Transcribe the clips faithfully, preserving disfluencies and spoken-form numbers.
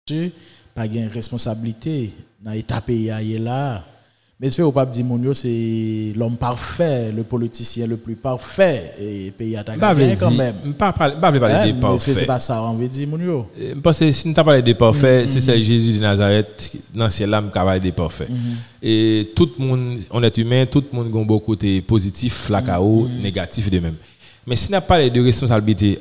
Latortue pa gen responsablite nan eta peyi a ye la a. M espere w p ap di moun yo se l'homme parfait, le politicien le plus parfait, e peyi a ta ka genyen kanmenm. M pa vle pale de pafè. M espere se pa sa w anvi di moun yo. M panse si n ta pale de pafè, se sèl Jezi de Nazarèt nan syèl la m ka pale de pafè. E tout moun, on èt imen, tout moun gen yon bò kote pozitif lakay ou, negatif de menm. Men si n ap pale de responsablite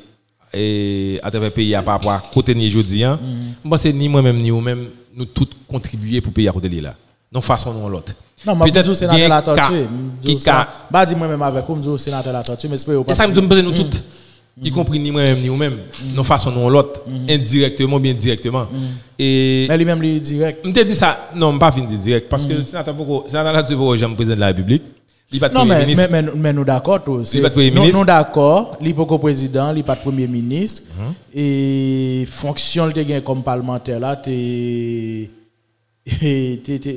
e, atravè peyi a pa rapò a kote n ye jodi a, m panse ni mwen menm ni ou menm, nou tout kontribye pou peyi a kote l ye la. Nan yon fason nou yon lòt. Non, mwen di w senatè Latortue, m di w sa. M pa di mwen menm avèk ou, m di w senatè Latortue, m espere w p ap di. E sa m di w, m panse nou tout, ikonpri ni mwen menm ni ou menm, nan yon fason nou yon lòt, endirèkteman oubyen dirèkteman. E men li menm li dirèk. M te di sa, non, m pa vin di dirèk, paske senatè poko, senatè Latortue poko janm prezidan de la repiblik. Li pa t premye minis. Non, men, men, men, men nou dakò tou. Li pa t premye minis. Nou dakò, li poko prezidan, li pa t premye minis. E fonksyon l te gen kòm palmantè la te, te, te,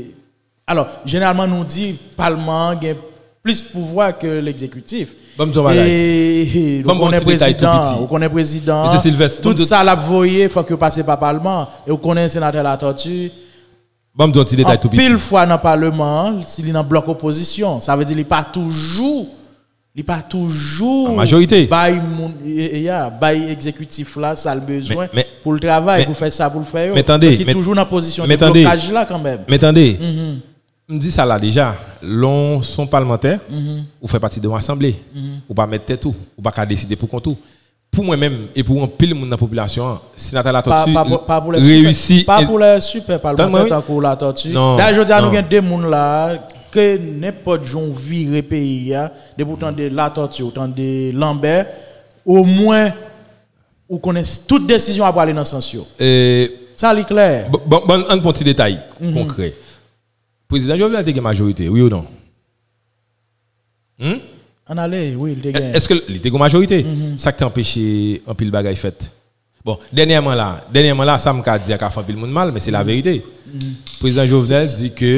alò, jeneralman nou di palman an gen plis pouvwa ke legzekitif. Ban m di w yon bagay. E, e, ou konnen prezidan, ou konnen prezidan, tout sa l ap voye, fòk yo pase pa palman. E ou konnen senatè Latortue, Ban m di w yon ti detay tou piti. Anpil fwa nan paleman an, si li nan blòk opozisyon, sa vle di li pa toujou, li pa toujou bay moun, e, e, ya, bay egzekitif la sa l bezwen pou l travay, pou fè sa pou l fè yo. Donk li toujou nan pozisyon de blokaj la kanmenm. Men tande, m di sa la deja, lè w se yon palmantè, ou fè pati de yon asanble, ou pa mèt tèt ou, ou pa ka deside pou kont ou. Pou mwen menm e pou anpil moun nan popilasyon an, senatè Latortue reyisi. Pa pou lè sipè palmantè tankou Latortue. Dayè jodi a nou gen de moun la ke nenpòt jan w vire peyi a, depi w tande Latortue, w tande Lambert, omwen ou konnen tout desizyon ap prale nan sans yo. Sa li klè. Bon, bon, ann pran ti detay konkrè. Prezidan Jovenel te gen majorite, wi ou non? Ann ale, wi, li te gen. Èske li te gen majorite? Sa k te anpeche anpil bagay fèt? Bon, dènyèman la, dènyèman la, sa m ka di a ka fè anpil moun mal, men se laverite. Prezidan Jovenel di ke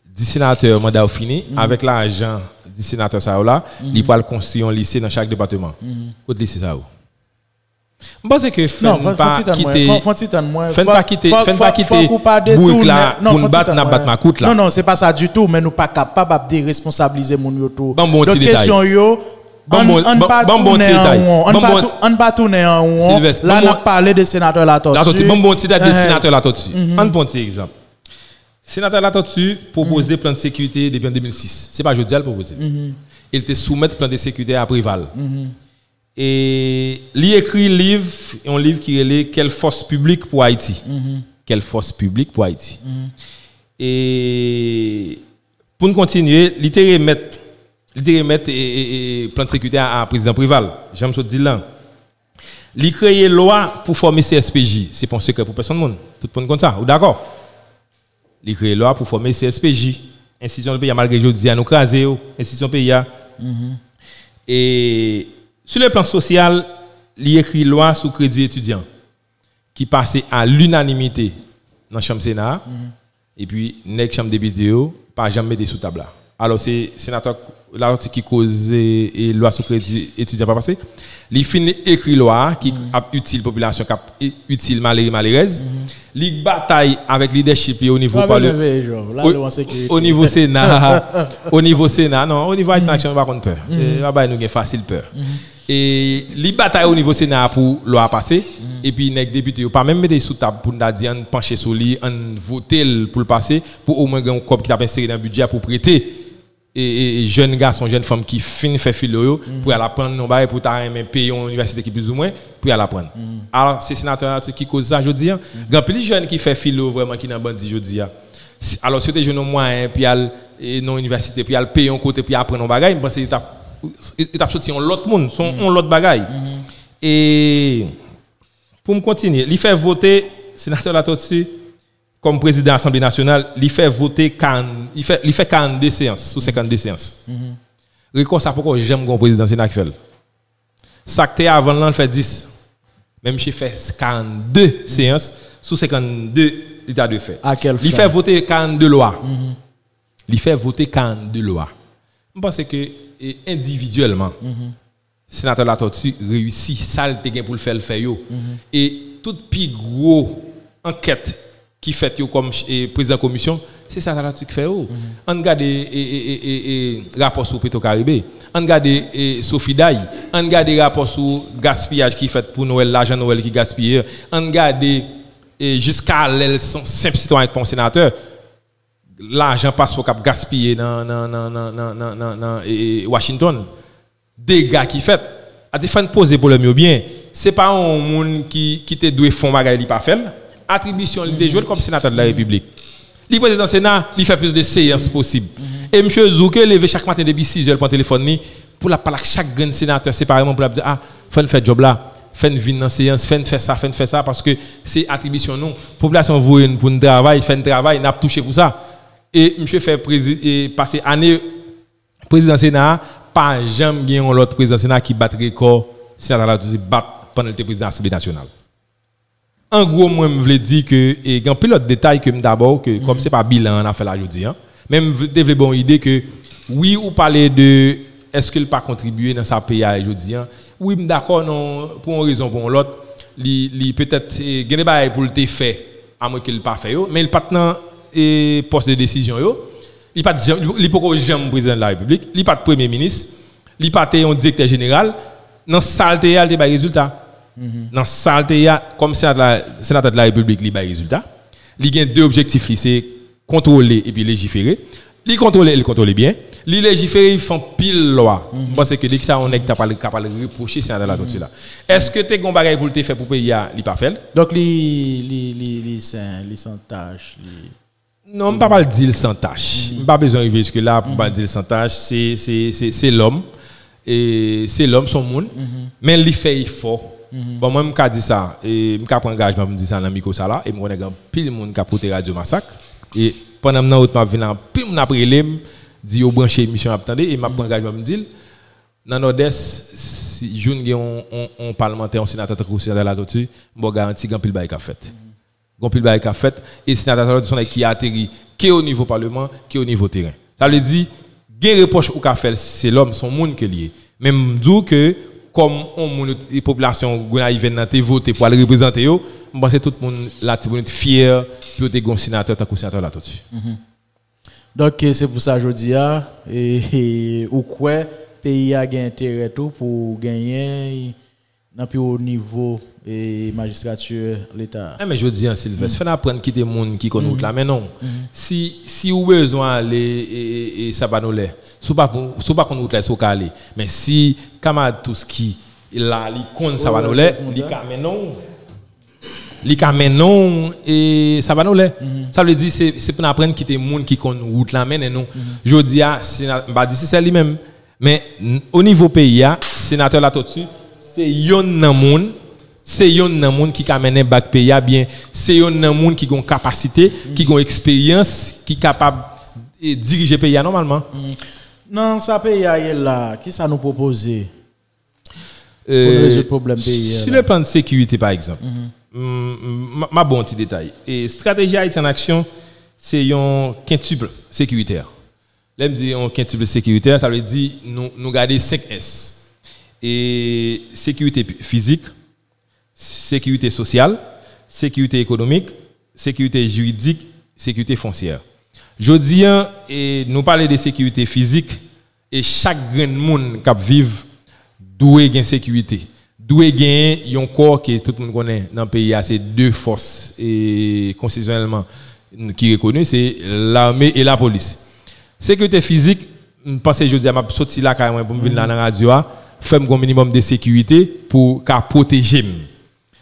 dis senatè manda yo fini, avèk lajan dis senatè sa yo la, li pral konstwi yon lise nan chak depatman. Kot lise sa yo? M panse ke fè n pa kite, fè n pa kite, fè n pa kite bourik la pou n bat, n ap bat makout la. Non, non, se pa sa ditou, men nou pa kapab ap deresponsablize moun yo tou. Ban m ba w yon ti detay. Kesyon yo, ann pa tounen an won, ann pa tounen an won. La n ap pale de senatè Latortue. Ban m ba w yon ti detay de senatè Latortue. Ann pran yon ti egzanp. Senatè Latortue pwopoze plan de sekirite depi an de mil sis. Se pa jodi a l pwopoze l. E l te soumèt plan de sekirite a Preval. E li ekri liv, yon liv ki rele Quelle force publique pour Haïti? Quelle force publique pour Haïti? E pou n kontinye, li te remèt, li te remèt e, e, e, plan de sekirite a, a prezidan Preval, jan m sot di l lan. Li kreye lwa pou fòme C S P J. Se pa yon sekrè pou pèsonn moun. Tout moun konn sa. Ou dakò? Li kreye lwa pou fòme C S P J, enstitisyon peyi a, malgre jodi a nou kraze yo, enstitisyon peyi a. E sou le plan sosyal, li ekri lwa sou kredi etidyan, ki pase a linanimite nan chanm Sena a, epi nèg chanm depite yo pa janm mete sou tab la. Alò, se senatè Latortue ki koz e lwa sou kredi etidyan pa pase. Li fin ekri lwa a ki ap itil popilasyon, k ap itil malere, malerèz. Li batay avèk lidèchip li o nivo pale, o nivo Sena, o nivo Sena, non, o nivo Haïti Action, nou pa konn pè. E, pa bay nou gen fasil pè. E li batay o nivo Sena a pou lwa a pase. Epi nèg depite yo pa menm mete sou tab pou n ta di ann panche sou li, ann vote l pou l pase, pou omwen gen yon kòb ki t ap ensere nan bidjè a pou prete e, e, e jèn gason, jèn fanm ki fin fè filo yo, pou y al aprann yon bagay, pou ta renmen peye yon inivèsite ki plizoumwen, pou y al aprann. Alò, se senatè Latortue ki koz sa jodi a. Gen anpil jèn ki fè filo vrèman ki nan bandi jodi a. Si, alò, si yo te jwenn yon mwayen pou y al e, nan yon inivèsite, pou y al peye yon kote, pou y aprann yon bagay, m panse li t ap, li t ap soti yon lòt moun, se yon, yon lòt bagay. E pou m kontinye, li fè vote, senatè Latortue, kòm prezidan Asanble Nasyonal, li fè vote karant, li fè, li fè karannde seyans sou senkannde seyans. Rekò sa poko janm gen yon prezidan Sena ki fè l. Sa k te avan l lan, l fè dis. Men misye fè karannde seyans sou senkannde li ta dwe fè. Li fè vote karannde lwa. Li fè vote karannde lwa. M panse ke, e, endividyèlman, senatè Latortue reyisi sa l te gen pou l fè, l fè yo. E tout pi gwo ankèt ki fèt yo kòm prezidan komisyon, se Senator Latortue ki fè yo. Ann gade rapò sou Petro Caribe, ann gade Sofiday, ann gade rapò sou gaspiyaj ki fèt pou Nwèl, lajan Nwèl ki gaspiye, ann gade jiska lè l se yon senp sitwayen ki pa yon senatè, lajan paspò k ap gaspiye nan, nan, nan, nan, nan, nan, nan, nan e, e, Washington. Dega ki fèt. Ati fè n poze pwoblèm yo byen. Se pa yon moun ki, ki te dwe fè yon bagay li pa fè l. Atribisyon li te jwe l kòm senatè de la repiblik. Li prezidan Sena, li fè plis de seyans posib. E misye Zou ke leve chak maten depi sizè l pran telefòn li pou l ap pale ak chak grenn senatè separeman pou l ap di, a, fè n fè djòb la, fè n vin nan seyans, fè n fè sa, fè n fè sa, paske se atribisyon nou. Popilasyon voye n pou n travay, fè n travay, n ap touche pou sa. E misye fè prezi, e pase ane prezidan Sena a, pa janm gen yon lòt prezidan Sena ki bat rekò Senator Latortue bat pandan l te prezidan Asanble Nasyonal. An gwo, mwen, m vle di ke, e gen anpil lòt detay ke m ta ba w, ke kòm se pa bilan an n ap fè la jodi a, men m vle, te vle ba w yon ide ke, wi, ou pale de èske l pa kontribiye nan sa peyi a ye jodi a. Wi, m dakò, non, pou yon rezon, pou yon lòt, li, li petèt, e, gen de bagay pou l te fè, amwenke l pa fè yo, men l pa t nan, e, pòs de desizyon yo. Li pa t janm, li poko janm prezidan de la repiblik, li pa t premye minis, li pa te yon direktè jeneral. Nan sa l te ye a, li te bay rezilta. Nan sa l te ye a, kòm senatè, senatè de la repiblik, li bay rezilta. Li gen de objektif li, se kontwole epi lejifere. Li kontwole, li kontwole byen. Li lejifere, li fè anpil lwa. M panse ke de kisa yon nèg ta pral, ka pral repwoche senatè Latortue la? Èske te gen yon bagay pou l te fè pou peyi a, li pa fè l? Donk li, li, li, li sen, li san tach, li Non, m pa pral di l san tach. M pa bezwen rive jiske la pou m pral di l san tach. Se, se, se, se lòm. E se lòm, se yon moun. Men li fè efò. Bon, mwen, m ka di sa. E m ka pran angajman pou m di sa nan mikwo sa la. E m konnen gen anpil moun k ap koute Radyo Masak. E pandan m nan wout, m ap vin la, anpil moun ap rele m, di yo branche emisyon, y ap tande. E m ap pran angajman pou m di l. Nan Nòdès, si jou n gen yon, yon, yon palmantè, yon senatè tankou senatè Latortue, m ba w garanti gen anpil bagay k ap fèt. Gen anpil bagay k ap fèt, e senatè Latortue se yon nèg ki ateri ke o nivo paleman, ke o nivo teren. Sa vle di, gen repwòch ou ka fè l, se lòm, se yon moun ke l ye. Men m di w ke, kòm yon moun, e popilasyon gonayivyèn nan te vote pou al reprezante yo, m panse tout moun Latibonit fyè pou yo te gen yon senatè tankou senatè Latortue. Donk, e, se pou sa jodi a, e, e, ou kwè peyi a gen enterè tou pou genyen nan pi wo nivo, e, majistrati Leta a? Enben, jodi a, Sylvestre, fè n aprann kite moun ki konn wout la mennen w. Si, si ou bezwen ale, e, e, e Savanolè, si w pa, si w pa konn wout la, èske w ka ale? Men si kamarad Touski la, li konn Savanolè, li ka mennen w. Li ka mennen w, e, Savanolè. Sa vle di, se, se pou n aprann kite moun ki konn wout la mennen nou. Jodi a, sena-, m pa di se sèl li menm, men n-, o nivo peyi a, senatè Latortue, se yonn nan moun, se yonn nan moun ki ka mennen bak peyi a byen, se yonn nan moun ki gen yon kapasite, ki gen yon eksperyans, ki kapab, e, dirije peyi a nòmalman. Nan sa peyi a ye la, kisa nou pwopoze? Pou n rezoud pwoblèm peyi a la. Sur le plan de sécurité, pa egzanp, m, m, m, m ap ba w yon ti detay. E Stratégie Haïti en Action, se yon quintuple sécuritaire. Lè m di yon quintuple sécuritaire, sa vle di nou, nou gade senk S. E sekirite pi-, fizik, sekirite sosyal, sekirite ekonomik, sekirite jiridik, sekirite fonsyè. Jodi a, e, nou pale de sekirite fizik, e chak grenn moun k ap viv dwe gen sekirite. Dwe gen yon kò ke tout moun konnen nan peyi a, se de fòs, e, konstitisyonèlman ki rekoni, se lame e lapolis. Sekirite fizik, m panse jodi a m ap soti lakay mwen pou m vin la nan radyo a, fè m gen yon minimòm de sekirite pou ka pwoteje m.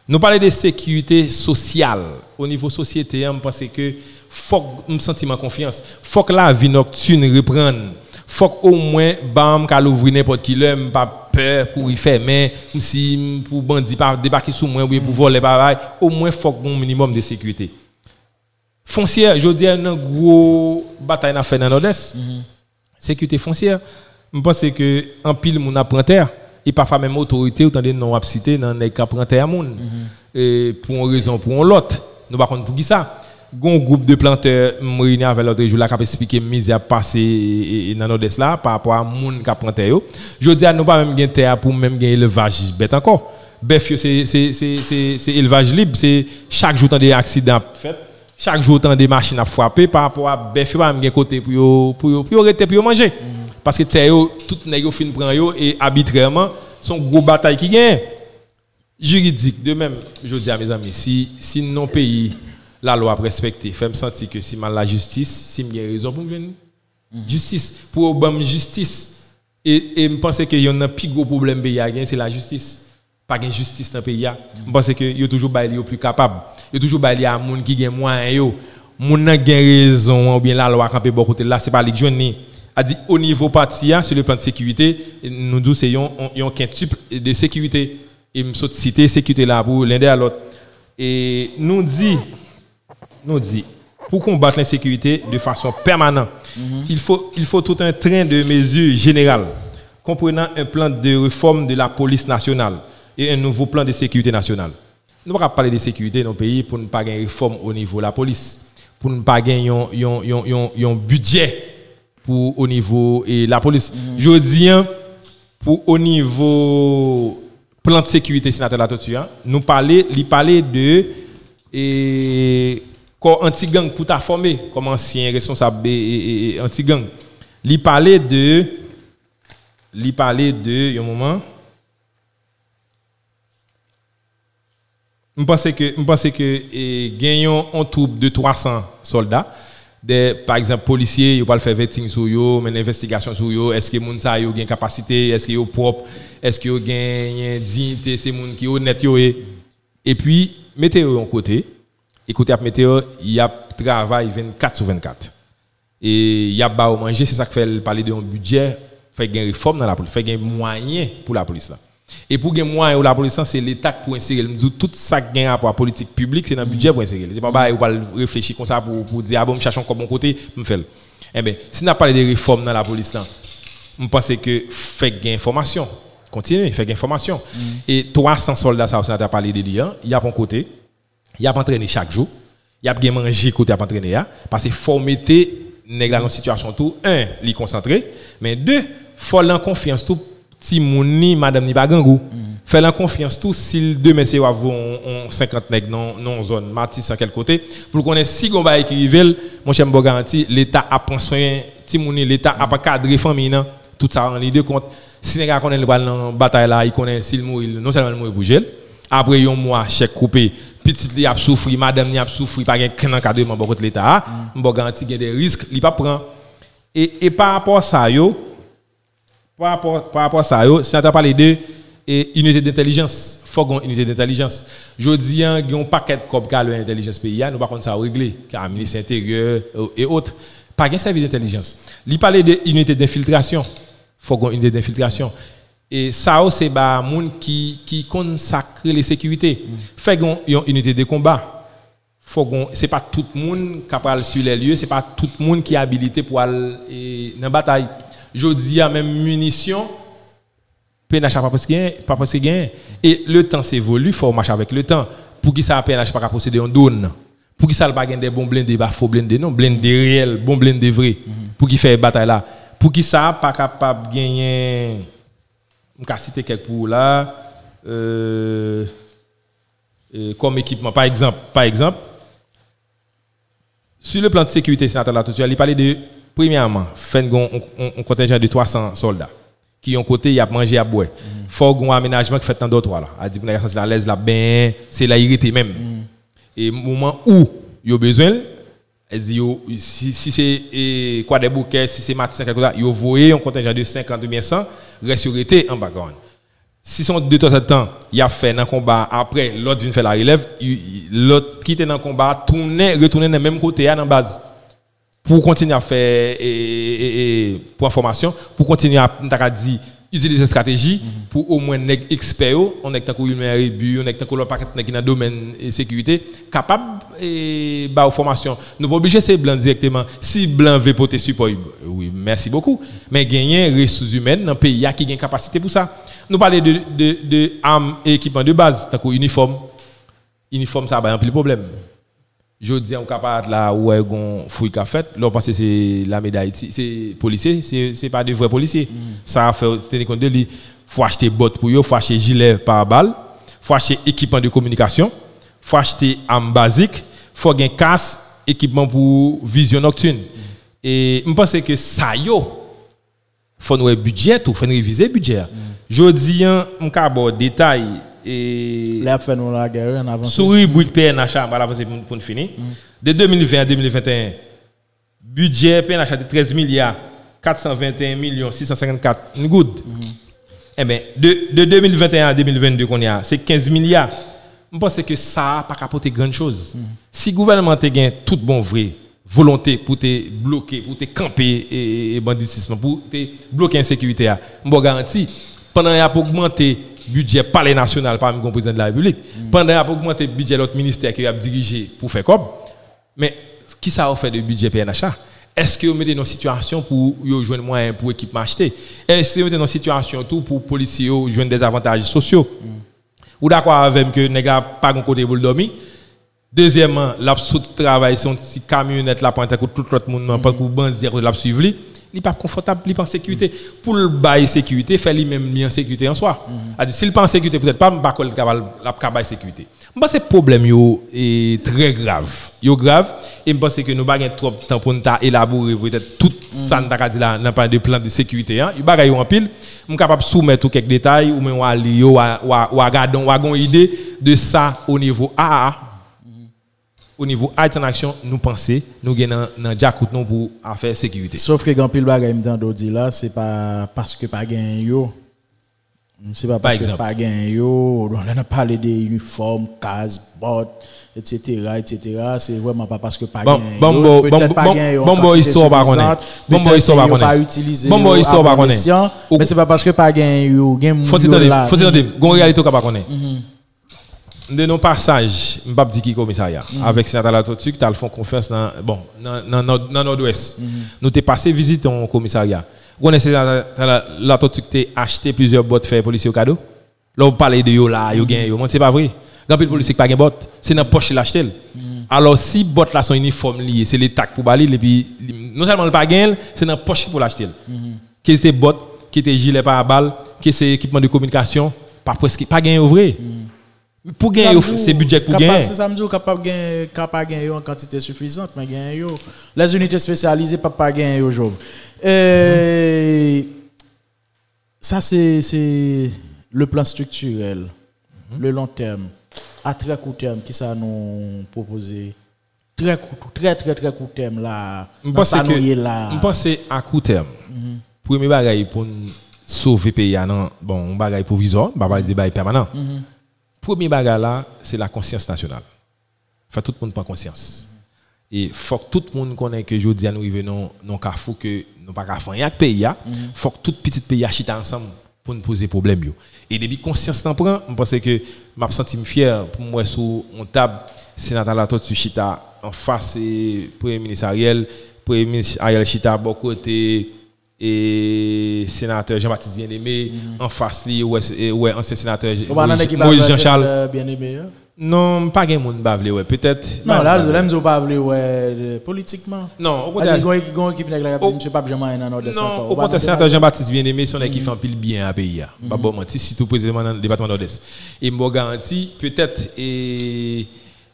Nou pale de sekirite sosyal. O nivo sosyete a, m panse ke fòk m santi m an konfyans. Fòk lavi nòktin reprann. Fòk omwen ba m ka louvri nenpòt ki lè, m pa pè kouri fèmen, m si m pou bandi pa debake sou mwen oubyen pou vòlè pa bay. Omwen fòk gen yon minimòm de sekirite. Fonsyè, jodi a, nan gwo batay n ap fè nan Nòdès, sekirite fonsyè, m panse ke anpil moun ap pran tè, e pafwa menm otorite, ou tande non w ap site nan nèg k ap pran tè a moun. E pou yon rezon, pou yon lòt, nou pa konn poukisa. Gon gwoup de plantè m reyini avè lòt jou la k ap esplike m mizè ap pase e, e, e, nan Nòdès la pa rapò a moun k ap pran tè yo. Jodi a nou pa menm gen tè a pou menm gen elvaj bèt ankò. Bèf yo se, se, se, se, se elvaj lib, se chak jou tande aksidan ap fèt, chak jou tande machin ap frape pa rapò a bèf yo pa menm gen kote pou yo, pou yo, pou yo rete, pou yo manje. Paske tè yo, tout nèg yo fin pran yo e abitrèman, se yon gwo batay ki genyen. Jiridik, de menm, jodi a, mezanmi, si, si nan yon peyi lalwa ap respekte, fè m santi ke si m al lajistis, si m gen rezon pou m jwenn jistis, pou yo ban m jistis. E, e m panse ke yonn nan pi gwo pwoblèm peyi a gen, se lajistis. Pa gen jistis nan peyi a. M panse ke yo toujou bay li yo pli kapab. Yo toujou bay li a moun ki gen mwayen yo. Moun nan gen rezon an oubyen lalwa kanpe bò kote l la, se pa li k jwenn li. A di, o nivo pati a, sur le plan de sécurité, nou di w se yon, yon, yon kentuple de sécurité. E m sot site sekirite la pou l'un et l'autre. E nou di, nou di, pour combattre l'insécurité de façon permanente, il faut, il faut tout un train de mesures générales, comprenant un plan de réforme de la police nationale et un nouveau plan de sécurité nationale. Nou pa ka pale de sekirite nan peyi pou n pa gen refòm o nivo lapolis, pou n pa gen yon, yon, yon, yon, yon bidjè pou o nivo e lapolis. Jodi a, pou o nivo plan de sekirite senatè Latoti a, nou pale, li pale de e, kò anti-gang pou ta fòme kòm ansyen responsab e, e, e, e, anti-gang. Li pale de, li pale de, yon moman. M panse ke, m panse ke e, gen yon, yon twoup de twa san sòlda, de, pa egzanp, polisye, yo pral fè vetting sou yo, mennen envestigasyon sou yo, èske moun sa yo gen kapasite, èske yo pwòp, èske yo genyen diyite, se moun ki onèt yo ye. Epi, mete yo yon kote, e kote y ap mete yo, y ap travay vennkat sou vennkat. E y ap ba yo manje, se sa k fè l pale de yon bidjè, fè gen refòm nan lapolis, fè gen mwayen pou lapolis la. E pou gen mwayen pou lapolis la, se Leta k pou ensere l. M di w, tout sa k gen rapò a politik piblik, se nan bidjè pou ensere l. Se pa bagay ou pral reflechi konsa pou, pou di, a bon, m chache yon kòb yon kote, m fè l. Enben, si n ap pale de refòm nan lapolis la, m panse ke fèk gen fòmasyon. Kontinye, fèk gen fòmasyon. E twa san sòlda sa yo, senatè a pale de li an, y ap yon kote, y ap antrene chak jou, y ap gen manje kote y ap antrene a, paske fò w mete nèg la nan sitiyasyon tou, en, li konsantre, men de, fò l an konfyans tou, timoun ni, madanm ni pa grangou. Fè l an konfyans tou, si l demen se w ap voye yon, yon senkant nèg nan, nan yon zòn, Matisan kèk kote, pou l konnen si gon bagay ki rive l, monchè m ba w garanti, Leta ap pran swen timoun ni, Leta ap ankadre fanmi nan, tout sa an liy de kont. Si nèg la konnen li pral nan batay la, li konnen si l mouri, non sèlman l mouri pou je l, apre yon mwa, chèk koupe, pitit li ap soufri, madanm li ap soufri, pa gen kenn ankadreman bò kote Leta a, m ba w garanti gen de risk li p ap pran. E, e pa rapò sa yo, pa rapò, pa rapò sa yo, senatè a pale de e, inite dentèlijans. Fòk gen yon inite dentèlijans. Jodi a, gen yon pakèt kòb k ale nan entèlijans peyi a, nou pa konn sa yo regle, ka minis enteryè e, e ot. Pa gen sèvis dentèlijans. Li pale de inite denfiltrasyon. Fòk gen yon inite denfiltrasyon. E sa yo se ba moun ki, ki konn sa k rele sekirite. Fè gen yon, yon inite de konba. Fò gon, se pa tout moun k ap al sur les lieux, se pa tout moun ki abilite pou al e, nan batay. Jodi a, menm minisyon, P N H la pa prèske genyen, pa prèske genyen. E le temps évolue, fò w mache avèk le temps. Poukisa P N H pa ka posede yon drone? Poukisa l pa gen de bon blende, pa fo blende non, blende reyèl, bon blende vre, pou ki fè batay la? Poukisa pa kapab genyen, m ka site kèk pou ou la, euh, e, kòm ekipman. Pa egzanp, pa egzanp, sur le plan de sécurité, senatè Latoti a, li pale de, premyèman, fè n gen yon, yon, yon kontenjan de twa san sòlda ki yon kote y ap manje, y ap bwè. Fò gen yon amenajman ki fèt nan dòtwa la. A di pou nèg la santi l alèz, l ap benyen, se la y rete menm. E moman ou yo bezwen l, e di yo, si, si se e, Kwadèboukè, si se Matisan, kèlkeswa, yo voye yon kontenjan de senkant oubyen san, rès yo rete anba grann. Si se yon de twa zèdtan y ap fè nan konba a, apre lòt vin fè larelèv, lòt ki te nan konba a tounen, retounen nan menm kote a nan baz. Pou kontinye ap fè, e, e, e, e, pran fòmasyon, pou kontinye ap, m ta ka di, itilize estrateji pou omwen nèg ekspè yo, yon nèg tankou Wilmer Rébu, yon nèg tankou lòt pakèt nèg ki nan domèn e, sekirite, kapab e, ba yo fòmasyon. Nou pa oblije se blan dirèkteman. Si blan vle pote sipò, wi, mèsi bokou. Men genyen resous imèn nan peyi a ki gen kapasite pou sa. Nou pale de, de, de arm e ekipman de baz, tankou inifòm. Inifòm sa bay anpil pwoblèm. Jodi a, ou ka parèt la, ou wè gon fouy k ap fèt, lè w panse se lame Dayiti, se polisye, se, se pa de vrè polisye. Sa a fè w teni kont de li. Fò achte bòt pou yo, fò achte jilè parabal, fò achte ekipman de kominikasyon, fò achte am bazik, fò gen kas, ekipman pou vizyon nòktin. E m panse ke sa yo, fò n wè bidjè tou, fò n revize bidjè a. Jodi a, m ka ba w detay, e Lè ap fè nou lagè, wi, ann avanse. Sou ribrik P N H a, m pral avanse pou, pou n fini. De de mil ven a de mil venteyen, bidjè P N H a te trèz milya kat san venteyen milyon sis san senkannkat goud. Enben, de, de de mil venteyen a de mil vennde kounye a, se kenz milya. M panse ke sa a pa ka pote grann choz. Si gouvènman an te gen tout bon vre volonte pou te bloke, pou te kanpe e, e, e banditism, pou te bloke ensekirite a, m ba w garanti, pandan y ap ogmante bidjè Palè Nasyonal pa menm gen yon prezidan de la Repiblik, pandan y ap ogmante bidjè lòt ministè ke y ap dirije pou fè kòb, men kisa yo fè de bidjè P N H a? Èske yo mete nan sitiyasyon pou yo jwenn mwayen pou ekipman achte? Èske yo mete nan sitiyasyon tou pou polisye yo jwenn dèzavantaj sosyo? Ou dakò avè m ke nèg la pa gen kote pou l dòmi? Dezyèmman, l ap sot travay, se yon ti kamyonèt l ap pran tankou tout lòt moun nan, tankou bandi a kote l ap swiv li. Li p ap konfòtab, li pa an sekirite. Pou l bay sekirite, fè li menm li an sekirite an swa. Sa di, si l pa an sekirite pou tèt pa l, m pa kwè l kapab, l ap ka bay sekirite. M panse pwoblèm yo e, trè grav. Yo grav, e m panse ke nou pa gen twòp tan pou n ta elabore petèt tout sa n ta ka di la nan pale de plan de sekirite an. Yo bagay yo anpil. M kapab soumèt ou kèk detay, ou menm w a li yo, w a, w a, w a gade, w a gen yon ide de sa o nivo A A A. O nivo Ayiti an Aksyon, nou panse, nou gen nan, nan djakout nou pou afè sekirite. Sof ke gen anpil bagay m tande w di la, se pa paske pa gen yo. Se pa paske pa gen yo, lè n ap pale de inifòm, kaz, bòt, etsetera, etsetera, se vrèman pa paske pa gen yo. Petèt pa gen yo an kantite sifizan, petèt yo pa itilize yo a bon esyan, men se pa paske pa gen yo, gen moun yo la. Fò ti tande, fò ti tande, gon reyalite w ka pa konnen. M te nan yon pasaj, m p ap di ki komisarya, avèk senatè Latòti ki t al fè yon konferans nan, bon, nan, nan, nan, nan Nòdwès. Nou te pase vizite yon komisarya. Ou konnen senatè Latòti ki te achte plizyè bòt fè polisye yo kado? Lè w pale de yo la, yo gen yo. Mwen, se pa vre. Gen anpil polisye ki pa gen bòt. Se nan pòch li achte l. Alò, si bòt la se yon inifòm li ye, se Leta ki pou ba li l, epi li, non sèlman li pa gen l, se nan pòch li pou l achte l. Ke se bòt, ke se jilè parabal, ke se ekipman de kominikasyon, pa prèske, pa gen yo vre. Pou gen yo, se bidjè k pou genyen. Se sa m di w, ka pa gen, ka pa gen yo an kantite sifizant, men gen yo. Les unités spécialisées p ap pa gen yo, Jov. E, sa se, se le plan structurel, le long terme. À très court terme, kisa nou pwopoze? Trè kout, trè, trè, trè kout tèm la, nan sa nou ye la. M panse a kout tèm. Premye bagay pou n sove peyi a nan, bon, yon bagay pwovizwa, m pa pale de bagay pèmanan. Premye bagay la, se la konsyans nasyonal. Fè tout moun pran konsyans. E fòk tout moun konnen ke jodi a nou rive nan, nan yon kafou ke nou pa ka fè anyen ak peyi a. Fòk tout pitit peyi a chita ansanm pou n poze pwoblèm yo. E depi konsyans lan pran, m panse ke m ap santi m fyè pou m wè sou yon tab, Senatè Latòti chita anfas e Premye Minis Ariel, Premye Minis Ariel chita bò kote e Senatè Jean Baptiste Bien-Aimé, anfas li, ou wè, e, ou wè ansyen senatè Moïse Jean Charles. Non, m pa gen moun m pa vle wè. Petèt. Non, la, lè m di w pa vle wè politikman. Non, okontrè. Gon ekip nèg la k ap di misye p ap janm anyen nan Nòdès ankò. Non, okontrè, Senatè Jean Baptiste Bien-Aimé se yon nèg ki fè anpil byen a peyi a. M p ap ba w manti, sitou presizeman nan depatman Nòdès. E m ba w garanti, petèt, e,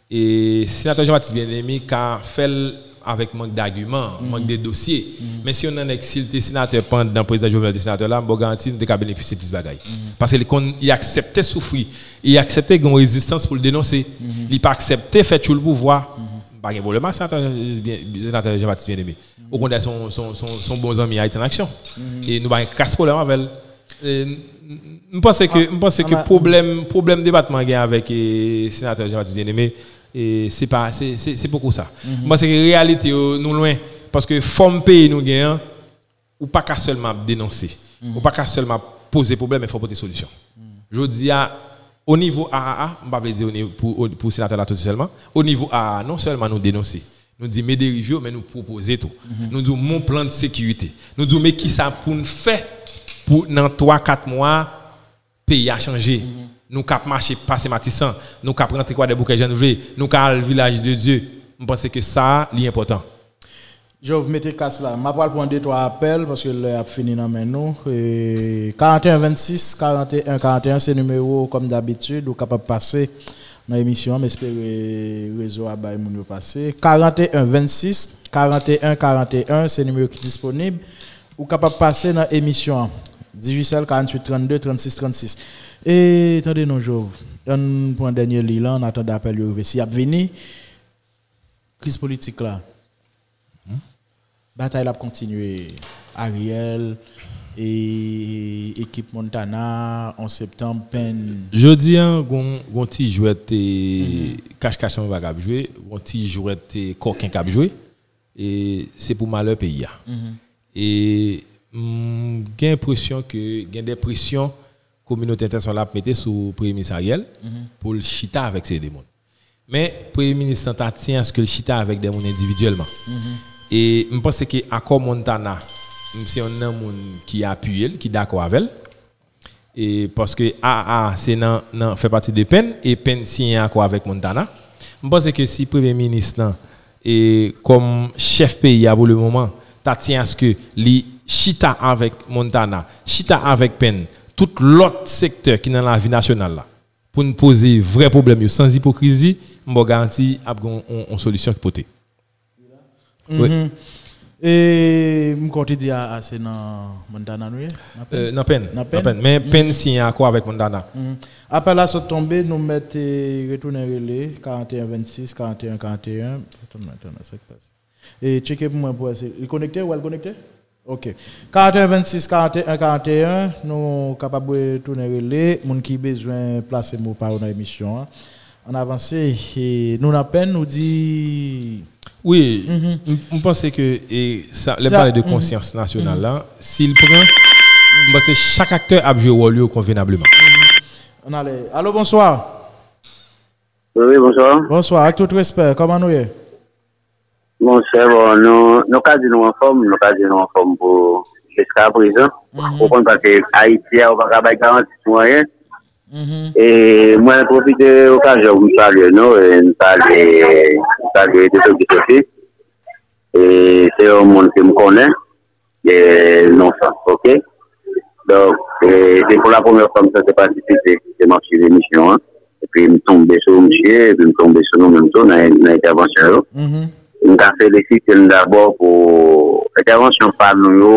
e Senatè Jean Baptiste Bien-Aimé ka fè l avèk mank dagiman, mank de dosye. Men se yon nan nèg, si l te senatè pandan prezidan Jovenel te senatè la, m ba w garanti nou te ka benefisye plis bagay. Paske li konn, li aksepte soufri, li aksepte gen yon rezistans pou l denonse. Li pa aksepte fè tchoul pouvwa. M pa gen pwoblèm ak senatè, senatè Jean Baptiste Bien-Aimé. Okontrè, se yon, se yon, se yon, se yon bon zanmi Ayiti an Aksyon. E nou pa gen kras pwoblèm avè l. E, m, m panse ke, m panse ke pwoblèm, pwoblèm depatman an gen avèk, e, senatè Jean Baptiste Bien-Aimé, e, se pa, se, se, se poko sa. M panse ke reyalite yo, nou lwen. Paske fòm peyi nou gen an, ou pa ka sèlman ap denonse. Ou pa ka sèlman ap poze pwoblèm, men fò w pote solisyon. Jodi a, o nivo A A A, m pa vle di o nivo, pou, pou senatè Latòti sèlman, o nivo A A A, non sèlman nou denonse, nou di men deriv yo, men nou pwopoze tou. Nou di w men yon plan de sekirite. Nou di w men kisa pou n fè pou nan twa, kat mwa, peyi a chanje. Nou k ap mache pase Matisan, nou k ap rantre Kwadèboukè jan n vle, nou ka al Vilaj de Dye. M panse ke sa a, li enpòtan. Jov, mete kas la. M ap pral pran de twa apèl paske lè ap fini nan men nou. E, karanteyen vennsis, karanteyen karanteyen, se nimewo, kòm dabitid, ou kapab pase nan emisyon an. M espere rezo a bay moun yo pase. Karanteyen vennsis, karanteyen karanteyen, se nimewo ki disponib. Ou kapab pase nan emisyon an. Digicel, karanntuit trannde, trannsis trannsis. E, tande non, Jov. Ann pran dènye liy lan, an atandan apèl yo rive. Si y ap vini, kriz politik la. Batay la ap kontinye. Ariel, e, ekip Montana, onz septanm, Penn. Jodi a, gon, gon ti jwèt, e, kach-kach anba k ap jwe, gon ti jwèt, e, kòken k ap jwe. E se pou malè peyi a. E m gen enpresyon ke gen de presyon kominote entènasyonal la ap mete sou Premye Minis Ariel pou l chita avèk se de moun. Men, Premye Minis lan ta tyen aske l chita avèk de moun endividyèlman. E m panse ke akò Montana, m se yonn nan moun ki apiye l, ki dakò avè l. E paske A A se nan, nan, fè pati de Penn, e Penn siyen akò avèk Montana. M panse ke si Premye Minis lan, e kòm chèf peyi a pou le moman, ta tyen aske li chita avèk Montana, chita avèk Penn, tout lòt sektè ki nan lavi nasyonal la, pou n poze vrè pwoblèm yo sans ipokrizi, m ba w garanti ap gen yon, yon, yon solisyon ki pote. Wi. E m kwè w te di A A se nan Montana nou ye? Nan Penn? Euh, nan Penn. Nan Penn? Nan Penn. Men Penn siyen akò avèk Montana. Apèl la sot tonbe, nou mèt, e, retounen rele, karanteyen vennsis, karanteyen karanteyen. Atann, atann, sa k pase? E tcheke pou mwen pou wè si li konekte, ou wè l konekte? Ok. Karanteyen vennsis, karanteyen karanteyen, nou kapab retounen rele moun ki bezwen plase mo pa yo nan emisyon an. Ann avanse, e nou nan Penn, nou di. Wi, m, m panse ke, e, sa, lè m pale de konsyans nasyonal la, si l pran, m panse chak aktè ap jwe wòl yo konvenableman. Ann ale. Alo, bonswa. Wi, wi, bonswa. Bonswa, ak tout respè, kòman nou ye? Monchè, bon, nou, nou ka di nou anfòm, nou ka di nou anfòm pou jiska prezan. Ou konprann, paske Ayiti a, ou pa ka bay garanti sou anyen. E mwen pwofite okazyon pou m salye nou, e m salye, m salye Deso ki soti. E se yon moun ke m konnen, e, non sans, ok? Donk, e, se pou la premyè fwa m santi patisipe, ke m ap swiv emisyon an. Epi m tonbe sou misye, epi m tonbe sou nou menm tou nan, nan entèvansyon yo. M ka felisite n dabò pou entèvansyon pa nou yo,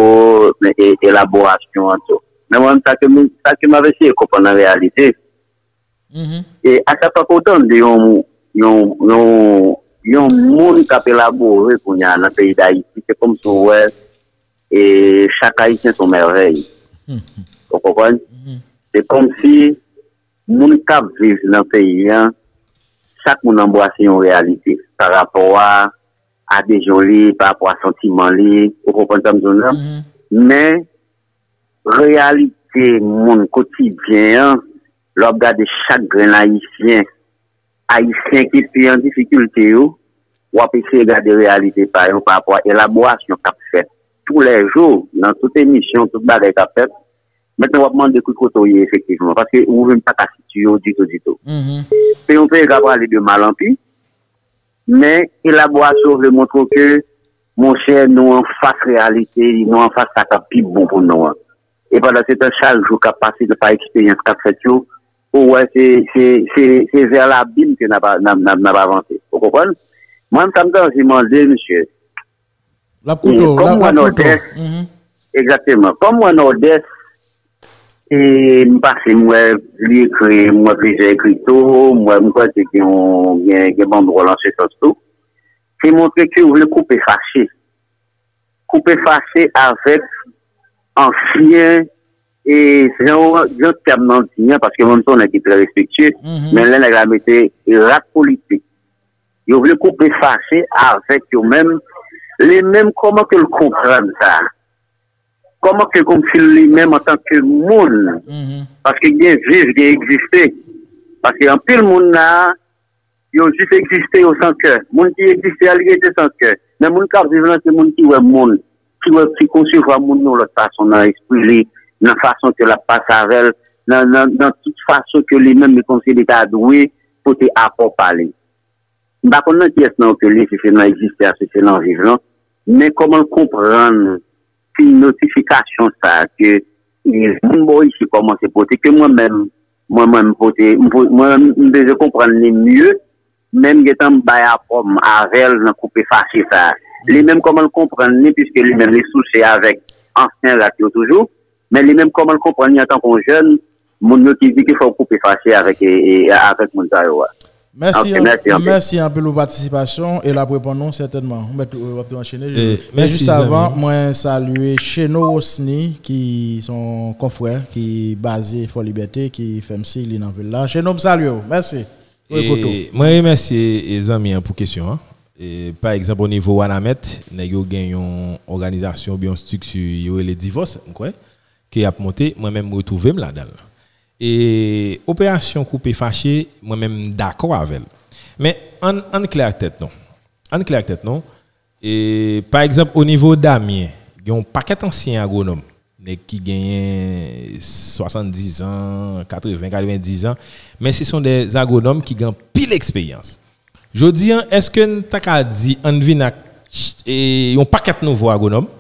men e, elaborasyon an tou. Men mwen, sa ke m, sa ke m ap eseye konprann an reyalite, e a chak fwa ke w tande yon, yon, yon, yon moun k ap elabore kounye a nan peyi Dayiti, se kòmsi w wè, e, chak Ayisyen se yon mèvèy. Ou konprann? Se kòmsi moun k ap viv nan peyi a, chak moun anbrase yon reyalite pa rapò a adezyon li, pa rapò a santiman li, ou konprann sa m di w nan? Men, reyalite moun kotidyen an, lè w ap gade chak grenn Ayisyen, Ayisyen ki pi an difikilte yo, w ap eseye gade reyalite pa yo pa rapò a elaborasyon k ap fèt toulèjou, nan tout emisyon, tout bagay k ap fèt. Mentnan, w ap mande ki kote w ye efektivman, paske ou menm pa ka sitiye w ditou, ditou. Se yon peyi k ap prale de mal an pi, men elaborasyon vle montre w ke, monchè, nou anfas reyalite, nou anfas sa k ap pi bon pou nou an. E pandan se tan, chak jou k ap pase, pa eksperyans k ap fèt yo, ou wè se, se, se, se vè labim ke n ap, n ap, n ap, n ap avanse. Ou konprann? Mwen, sa m ta anvi mande, misye, L ap koute w, l ap, l ap koute w. Egzakteman. Kòm mwen Nòdès, e m pase, m wè li ekri, m wè plizyè ekri tou, m wè, m kwè ke gen yon, gen, gen bann dwòl an se sans tou. Se montre ke w vle koupe fache. Koupe fache avèk ansyen, e jan, jan tèm nan di an, paske mwen m se yon nèg ki trè respektye, men lè nèg la mete rat politik, yo vle koupe fache avèk yo menm, li menm kòman ke l konprann sa? Kòman ke kòmsi li menm antanke moun, paske gen viv, gen egziste, paske anpil moun la, yo jis egziste, yo san kè. Moun ki egziste a, li rete san kè. Men moun k ap viv lan, se moun ki wè moun, ki wè, ki konsevwa moun yon lòt fason nan espri li, nan fason ke l ap pase avè l, nan, nan, nan tout fason ke li menm li konside ta dwe pote apò pa li. M pa konn nan kiyès nan yo ke l ye, si se nan egziste a, si se nan viv lan. Men kòman l konprann ti notifikasyon sa a ke e, moun bò isi kòmanse pote, ke mwen menm, mwen menm m pote, m po- mwen menm m bezwen konprann li mye, men m gentan bay apò m avè l nan koupe fache sa a. Li menm kòman l konprann li, piske li menm li souse avèk ansyen rat yo toujou, men li menm kòman l konprann li antanke yon jèn, moun yo ki di ke fò w koupe fache avèk, e, e, avèk moun sa yo a. Mèsi, ok, mèsi anpil. Mèsi anpil pou patisipasyon e l ap reponn nou sètènman. Ou mèt, w ap tou anchene. E, men mèsi, jis avan, zanmi. Mwen salye Cheno Rosny, ki se yon konfrè ki baze Fò Libète, ki fè m siy li nan vil la. Cheno, m salye w. Mèsi pou ekout ou. E, mwen remèsye, e, zanmi an pou kesyon an. E, pa egzanp, o nivo Wanament, nèg yo gen yon òganizasyon oubyen yon estrikti yo rele Divòs, m kwè, ke y ap monte, mwen menm m retwouve m ladan l. E operasyon koupe fache, mwen menm m dakò avè l. Men ann, ann klè ak tèt nou. Ann klè ak tèt nou. E, pa egzanp, o nivo Damyen, gen yon pakèt ansyen agwonòm, nèg ki genyen swasanndiz an, katreven, katrevendiz an, men se son de agwonòm ki gen anpil eksperyans. Jodi an, èske n ta ka di ann vin ak, e, yon pakèt nouvo agwonòm?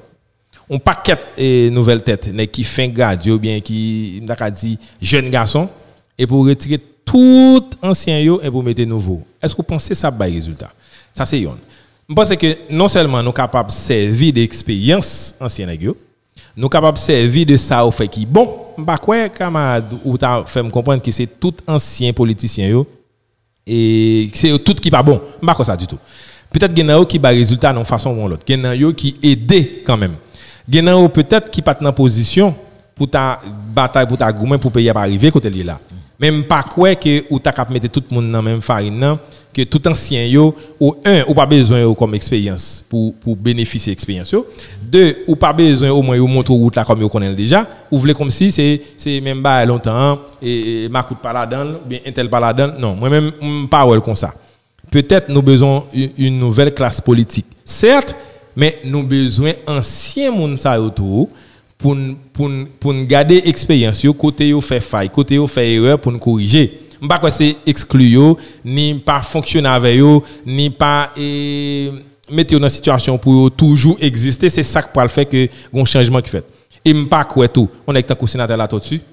Yon pakèt, e, nouvèl tèt, nèg ki fenk gradye oubyen ki, m ta ka di, jèn gason, epi w retire tout ansyen yo epi w mete nouvo. Èske w panse sa ap bay rezilta? Sa se yonn. M panse ke non sèlman nou kapab sèvi de eksperyans ansyen nèg yo, nou kapab sèvi de sa yo fè ki bon. M pa kwè, kamarad, ou ta fè m konprann ke se tout ansyen politisyen yo e se yo tout ki pa bon. M pa kwè sa ditou. Petèt gen nan yo ki bay rezilta nan yon fason ou yon lòt. Gen nan yo ki ede kanmenm. Gen nan yo petèt ki pa t nan pozisyon pou ta batay, pou ta goumen pou peyi a pa rive kote l ye la. Men m pa kwè ke ou ta kab mete tout moun nan menm farin nan, ke tout ansyen yo, ou, en, ou pa bezwen yo kòm eksperyans pou, pou benefisye eksperyans yo. De, ou pa bezwen omwen yo montre w wout la kòm yo konnen l deja. Ou vle kòmsi se, se menm bagay lontan an, e, e, makout pa ladan l, oubyen entèl pa ladan l. Non, mwen menm, m pa wè l konsa. Petèt nou bezwen yon, yon nouvèl klas politik. Sèt, men nou bezwen ansyen moun sa yo tou pou n, pou n, pou n gade eksperyans yo, kote yo fè fay, kote yo fè erè pou n korije. M pa kwè se ekskli yo, ni pa fonksyone avè yo, ni pa, e, mete yo nan sitiyasyon pou yo toujou egziste, se sa k pral fè ke gon chanjman ki fèt. E m pa kwè tou, yon nèg tankou senatè Latòti,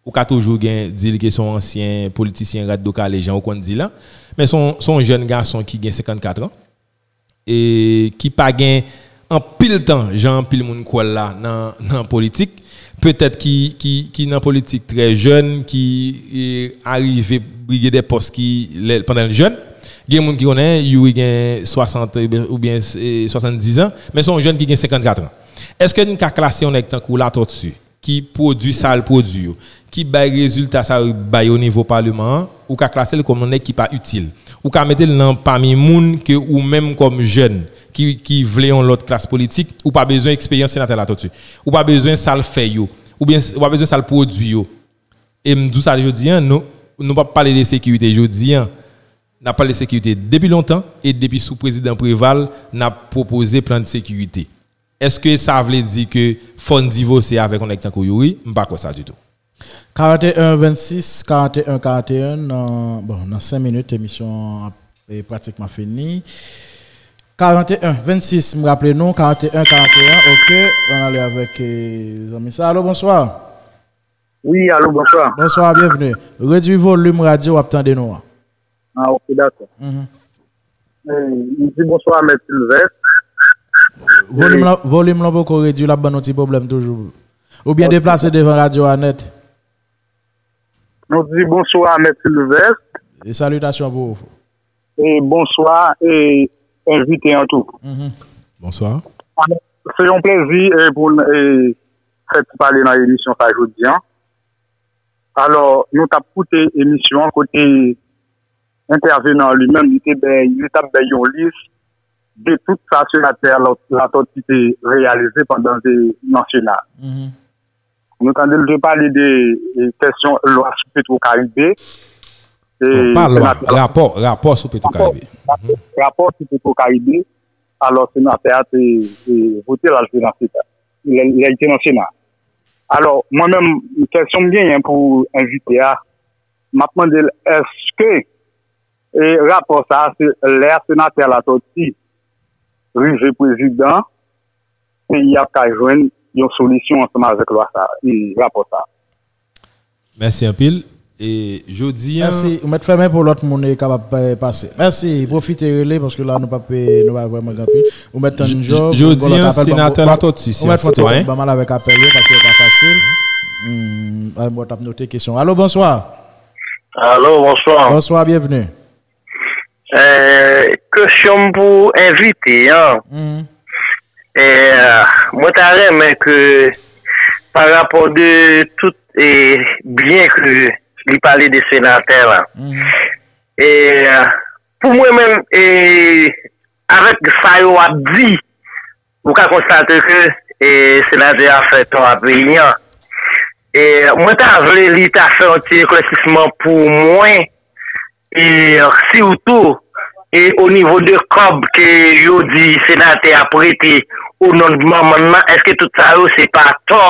ou ka toujou gen, di l ke se yon ansyen politisyen rat do kale, jan ou konn di l la. Men se yon, se yon jèn gason ki gen senkannkat an, e ki pa gen anpil tan, jan anpil moun kwè l la nan, nan politik. Petèt ki, ki, ki nan politik trè jèn, ki, e, arive brige de pòs ki lè, pandan l jèn. Gen moun ki konnen Youri gen swasant oubyen, oubyen, e, swasanndiz an, men se yon jèn ki gen senkannkat an. Èske n ka klase yon nèg tankou Latòti, ki pwodui sa l pwodui yo, ki bay rezilta sa yo bay o nivo paleman an, ou ka klase l kòm yon nèg ki pa itil. Ou ka mete l nan pami moun ke ou menm kòm jèn ki, ki vle yon lòt klas politik, ou pa bezwen eksperyans senatè Latòti. Ou pa bezwen sa l fè yo. Oubyen ou pa bezwen sa l pwodui yo. E m di w sa jodi an, nou, nou p ap pale de sekirite jodi an. N ap pale de sekirite depi lontan, e depi sou prezidan Preval, n ap pwopoze plan de sekirite. Èske sa vle di ke fò n divòse avèk yon nèg tankou Youri? M pa kwè sa ditou. Karanteyen vennsis, karanteyen karanteyen, nan, bon, nan senk minit, emisyon an ap, e, pratikman fini. Karanteyen vennsis, m raple nou, karanteyen karanteyen, ok, ann ale avèk, e, zanmi sa. Alo, bonswa. Wi, alo, bonswa. Bonswa, byenveni. Redwi volim radyo w ap tande nou an. Ah, ok, dakò. Mhm. Eh, m di bonswa a Mèt Silvès. Volim lan, volim lan poko redwi, l ap ban nou ti pwoblèm toujou. Oubyen deplase devan radyo a nèt. Nou di bonswa a Mèt Silvès. E salitasyon pou ou. E bonswa, e envite an tou. Mhm. Bonswa. Se yon plezi, e, pou n, e, fè ti pale nan emisyon sa jodi an. Alò, nou t ap koute emisyon an kote entèvenan an li menm, li te bay, li t ap bay yon lis de tout sa senatè Latòti te reyalize pandan l te nan Sena. Mhm. Nou tande l te pale de, e, kesyon lwa sou Petro Karibe. E, bon, pa lwa, senatè, rapò, rapò sou Petro Karibe. Rapò, rapò sou Petro Karibe. Alò, senatè a te, te vote l al senatè. Lè, lè l te nan Sena. Alò, mwen menm, kesyon m genyen pou envite a, m ap mande l, èske E rapò sa a, se lè senatè Latòti rive prezidan, peyi a ap ka jwenn yon solisyon ansanm avèk lwa sa a, e rapò sa a. Mèsi anpil. E jodi a, Mèsi. Ou mèt fèmen pou lòt moun e kapab eh, pase. Mèsi. Pwofite rele paske la nou pa pe, nou pa vrèman gen anpil. Ou mèt tann jo. Jodi a, senatè Latòti, se yon sitwayen. Ou mèt fè yon ti tann avèk apèl yo paske e pa fasil. Hmm, mwen t ap note kesyon. Alo, bonswa. Alo, bonswa. Bonswa, byenveni. Eh, kesyon m pou envite an. Mhm. Eh, mwen ta renmen ke pa rapò de tout eh, byen ke li pale de senatè la. Mhm. E pou mwen menm, e avèk sa yo ap di, ou ka konstate ke e senatè a fè tò a peyi an. E mwen ta vle li ta fè yon ti eklèsisman pou mwen, e sitou e o nivo de kòb ke yo di senatè a prete o non de manman nan, èske tout sa yo se pa tò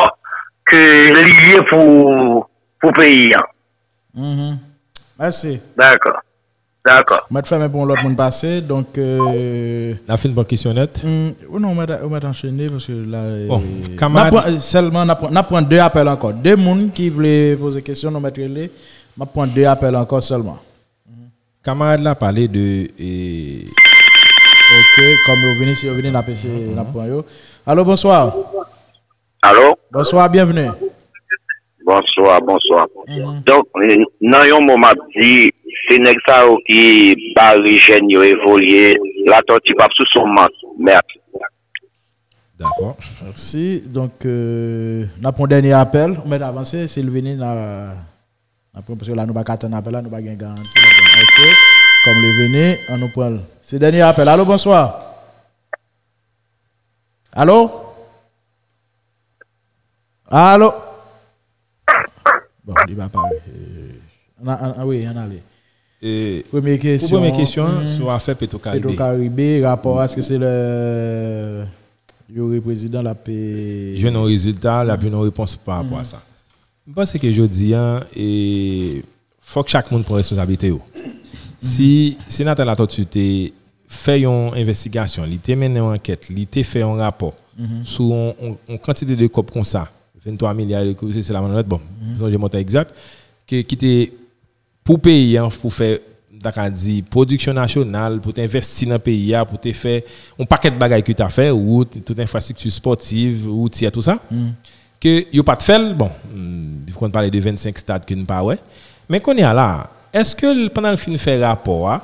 ke li ye pou pou peyi an? Mhm. Mèsi. Dakò. Dakò. Mwen t fèmen pou yon lòt moun pase, donk. Euh, N a fin pran kesyon nèt. hmm, ou non, ou mèt, ou mèt anchene paske la. Bon, euh, kamarad- n ap pran- sèlman, n ap pran- n ap pran de apèl ankò. De moun ki vle poze kesyon, nou mèt rele. M ap pran de apèl ankò sèlman. Kamarad la pale de. E, Ok, kòm yo vini, si yo vini, n ap eseye, n ap pran yo. Alo, bonswa. Alo? Bonswa, byenveni. Bonswa, bonswa. Mhm. Donk, nan yon mo m ap di, se nèg sa yo ki bare jèn yo evolye, Latòti p ap sou son mank. Mèsi. Dakò. Mèsi. Donk, euh, n ap pran dènye apèl. Ou mèt avanse, si l vini, n a, n ap pran, paske la, nou pa ka tann apèl la, nou pa gen garanti ladan. Ok. Kòm li vini, an nou pran l. Se dènye apèl. Alo, bonswa. Alo? Alo? Bon, li pa pare. Euh, an, an, an, wi, ann ale. E, Premye kesyon. Pou premye kesyon, hmm, sou afè Petro Caribe. Petro Caribe, rapò a, èske se lè yo re prezidan l ap. Jwenn yon rezilta, l ap jwenn yon repons pa rapò a sa. M panse ke jodi a, e, fòk chak moun pran responsablite yo. Si senatè Latòti te fè yon envestigasyon, li te mennen yon ankèt, li te fè yon rapò sou yon, yon, yon kantite de kòb konsa, venntwa milya, se la mannèt, bon, m sonje montan egzak, ke, ki te pou peyi an, pou fè, m ta ka di, pwodiksyon nasyonal, pou te envesti nan peyi a, pou te fè yon pakèt bagay ki ta fè, wout, tout enfrastrikti spòtiv, woutyè, tou sa, ke yo pa t fè l, bon, m konn pale de vennsenk stad ke n pa wè, men kounye a la, èske l, pandan l fin fè rapò a,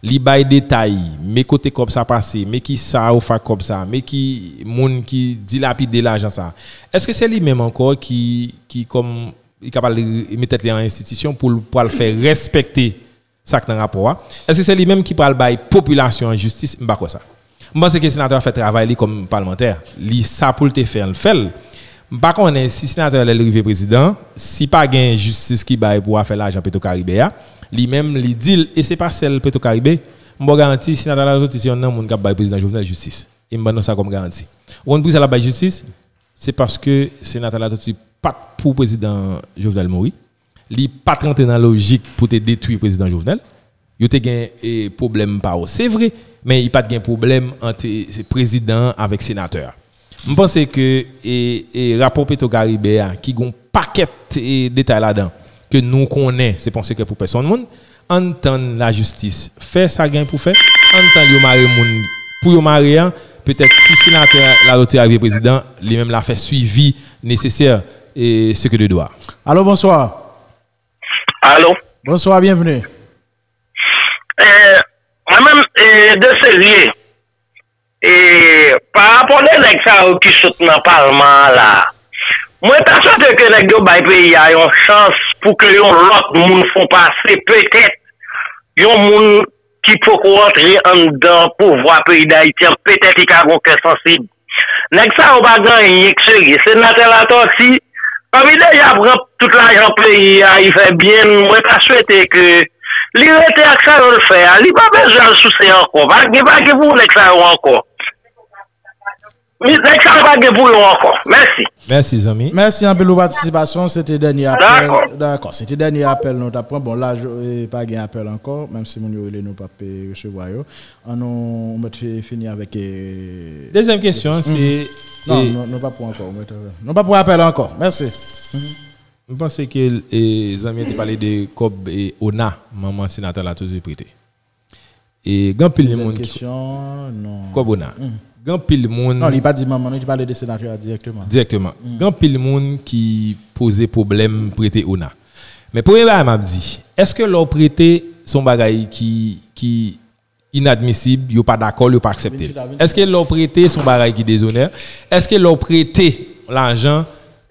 li bay detay, men kote kòb sa pase, men ki sa yo fè ak kòb sa, men ki moun ki dilapide lajan sa, èske se li menm ankò ki, ki kòm li ka pral mete tèt li an enstitisyon pou l pral fè respekte sa k nan rapò a? Èske se li menm ki pral bay popilasyon an jistis? M pa kwè sa. M panse ke senatè a fè travay li kòm palmantè. Li sa pou l te fè an, l fè l. M pa konnen si senatè a, lè l rive prezidan, si pa gen jistis ki bay pou afè lajan Petro Caribe a, li menm li di l, e se pa sèl Petro Caribe, m ba w garanti, senatè Latòti se yonn nan moun k ap bay prezidan Jovenel jistis. E m ban nou sa kòm garanti. Ou konn poukisa l ap bay jistis? Se paske senatè Latòti pa t pou prezidan Jovenel mouri. Li pa t rantre nan lojik pou te detwi prezidan Jovenel. Yo te gen e, pwoblèm pa yo, se vre, men li pa t gen pwoblèm ant e, se prezidan an avèk senatè a. M panse ke e, e, rapò Petro Caribe a, ki gon pakèt e, detay ladan, ke nou konnen, se pa yon sekrè pou pèsonn moun, ann tann lajistis fè sa gen pou fè, ann tann yo mare moun pou yo mare a, petèt si senatè Latòti a rive prezidan, li menm l a fè swivi nesesè e, se ke de dwa. Alo, bonswa. Alo? Bonswa, byenveni. Eh, mwen menm, eh, de serye, eh, pa rapò de nèg sa yo ki sot nan palman an la, mwen ta swete ke nèg yo bay peyi a yon chans pou ke yon lòt moun fon pase, petèt yon moun ki poko rantre anndan pouvwa peyi Dayiti an, petèt li ka gon kè sansib. Nèg sa yo pa gen anyen k serye. Senatè Latòti, pami deja pran tout lajan peyi a, li fè byen, mwen ta swete ke li rete ak sa yo l fè a. Li pa bezwen al souse ankò. Pa gen, pa gen pou nèg sa yo ankò. Nèg sa yo pa gen pou yo ankò. Mèsi. Mèsi, zanmi. Mèsi anpil pou patisipasyon. Se te dènye apèl. Dakò. Se te dènye apèl nou t ap pran. Bon, la, pa gen apèl ankò. Menm si moun yo rele nou p ap resevwa yo. An nou mèt fini avèk. Dezyèm kesyon, se. Non, nou pa pou ankò. Nou pa pou apèl ankò. Mèsi. M panse ke zanmi an te pale de kòb ona, manman senatè la toujou prete. E gen anpil moun ki. Kesyon, non. Kòb ona. Gen anpil moun. Non, li pa di manman, li pale de senatè a dirèkteman. Dirèkteman. Gen anpil moun ki poze pwoblèm prete ona. Men premye bagay m ap di, èske lè w prete, se yon bagay ki, ki inadmisib, yo pa dakò l, yo pa aksepte l? Èske lè w prete, se yon bagay ki dezonè? Èske lè w prete lajan,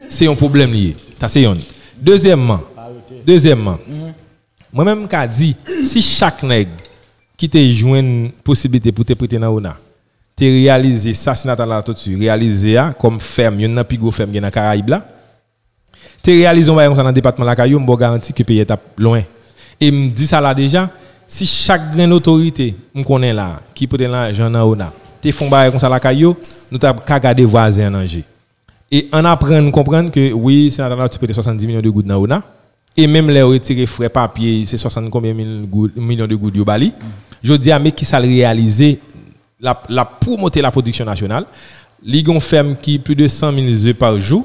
se yon pwoblèm li ye? Sa se yonn. Dezyèmman, dezyèmman, mwen menm m ka di, si chak nèg ki te jwenn posiblite pou te prete nan ona, te reyalize sa senatè Latortue reyalize a kòm fèm, youn nan pi gwo fèm gen nan Karayib la, te reyalize yon bagay konsa nan depatman lakay yo, m ba w garanti ke peyi a t ap lwen. E m di sa la deja, si chak grenn otorite m konnen la ki pote lajan nan ona te fè yon bagay konsa lakay yo, nou t ap ka gade vwazen an nan je. E ann aprann konprann ke wi, senatè Latortue prete swasanndiz milyon de goud nan ona, e menm lè yo retire frè papye, se swasann konbyen mil goud, milyon de goud yo ba li. Jodi a, men kisa l reyalize, l ap, l ap pwomote lapwodiksyon nasyonal. Li gen yon fèm ki plis de san mil ze pa jou.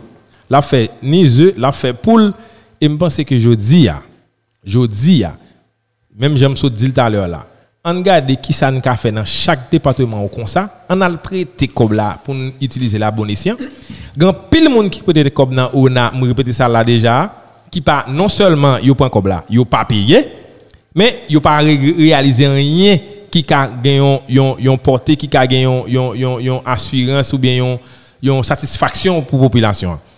L ap fè ni ze, l ap fè poul. E m panse ke jodi a, jodi a, menm jan m sot di l talè la, ann gade kisa n ka fè nan chak depatman yo konsa, ann al prete kòb la pou n itilize l a bon esyan. Gen anpil moun ki prete kòb nan ona, m repete sa la deja, ki pa, non sèlman yo pran kòb la, yo pa peye, men yo pa re-, reyalize anyen ki ka gen yon, yon, yon pòte, ki ka gen yon, yon, yon, yon asirans oubyen yon, yon satisfaksyon pou popilasyon an.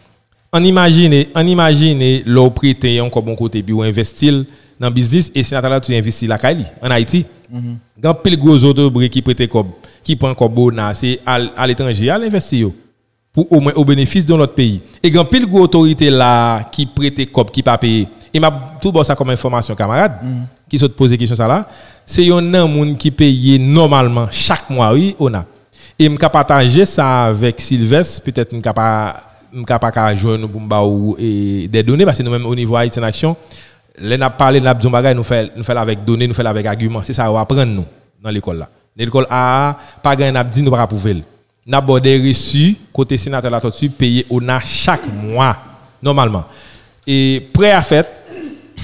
Ann imajine, ann imajine lè w prete yon kòb yon kote epi w envesti l nan biznis e senatè Latortue envesti lakay li, ann Ayiti. Gen anpil gwo zotobre ki prete kòb, ki pran kòb ona, se al aletranje, al envesti yo. Pou omwen o benefis de yon lòt peyi. E gen anpil gwo otorite la ki prete kòb ki pa peye. E m ap tou ba w sa kòm enfòmasyon, kamarad, ki sot poze kesyon sa la. Se yonn nan moun ki peye nòmalman chak mwa, wi, ona. E m ka pataje sa avèk Sylvestre, petèt m ka pa, m ka pa ka jwenn ou pou m ba ou e, de done, paske nou menm o nivo Haïti en Action, lè n ap pale, n ap di yon bagay, nou fè, nou fè l avèk done, nou fè l avèk agiman. Se sa yo aprann nou nan lekòl la. Nan lekòl A a, pa gen anyen n ap di, nou pa ka pwouve l. N ap ba w de resi kote senatè Latortue peye ona chak mwa, nòmalman. E prè a fèt,